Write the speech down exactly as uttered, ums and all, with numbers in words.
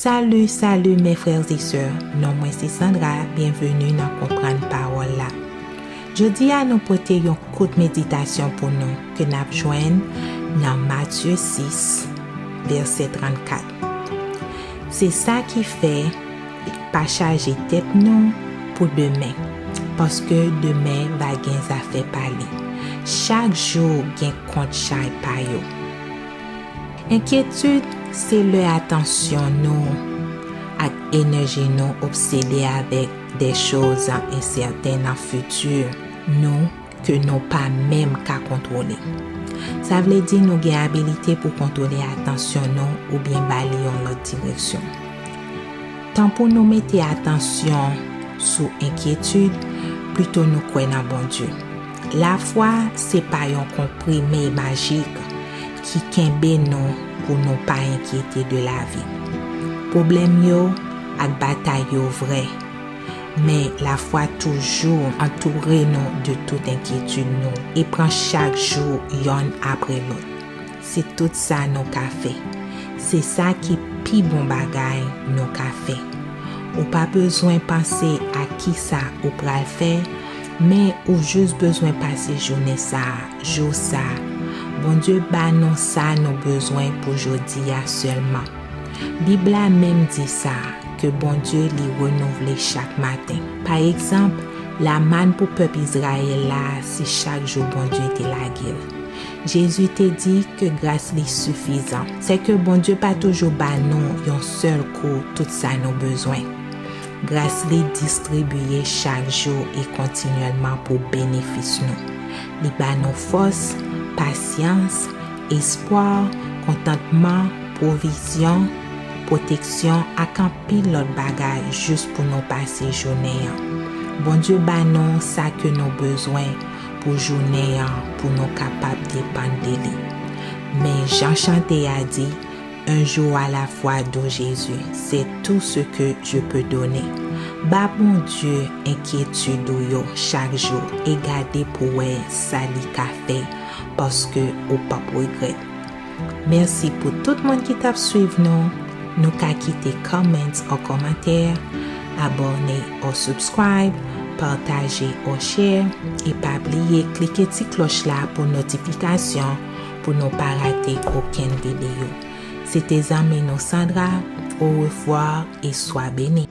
Salut, salut mes frères et sœurs. Non mwen se Sandra, byenveni nan Konprann Pawòl la. Jodi a nou pote yon kout meditasyon pou nou ke n ap jwenn nan Matye sis, vèsè trannkat. Se sa ki fè, pa chaje tèt nou pou demen, paske demen va gen zafè pa li. Chak jou gen kont chay pa yo. Enkyetid se lè atansyon nou ak enèji nou obsede avèk de choz ensèten nan fiti nou ke nou pa menm ka kontwole. Sa vle di nou gen abilite pou kontwole atansyon nou oubyen ba li yon lòt direksyon. Tan pou nou mete atansyon sou enkyetid, pito nou kwè nan Bondye. Lafwa se pa yon konprime majik ki kenbe nou pou nou pa enkyete de lavi. Pwoblèm yo ak batay yo vrè, men lafwa toujou antoure nou de tout enkyetid nou e pran chak jou yonn apre lòt. Se tout sa nou ka fè. Se sa ki pi bon bagay nou ka fè. Ou pa bezwen panse a kisa ou pral fè, men ou jis bezwen pase jounen sa a, jou sa a. Bondye ba nou sa nou bezwen pou jodi a sèlman. Bib la menm di sa, ke Bondye li renouvle chak maten. Pa egzanp, lamàn pou pèp Izrayèl la, se chak jou Bondye te lage l. Jezi te di ke gras li sifizan. Sèke Bondye pa toujou ba nou yon sèl kou tout sa nou bezwen. Gras li distribiye chak jou e kontinyèlman pou benefis nou. Li ba nou fòs, pasyans, espwa, kontantman, pwovizyon, pwoteksyon ak anpil lòt bagay jis pou nou pase jounen an. Bondye ba nou sa ke nou bezwen pou jounen an pou nou kapab depann de li. Men jan chante a di, un jour à la fois, doux Jésus, c'est tout ce que je peux donner. Ba Bondye enkyetid ou yo chak jou e gade pou wè sa li ka fè, paske ou p ap regrèt. Mèsi pou tout moun ki t ap swiv nou. Nou ka kite comments an kòmantè, abòne an subscribe, pataje an share, e pa bliye klike ti klòch la pou notifikasyon pou nou pa rate okenn videyo. Se te zanmi nou Sandra, au revoir et sois béni.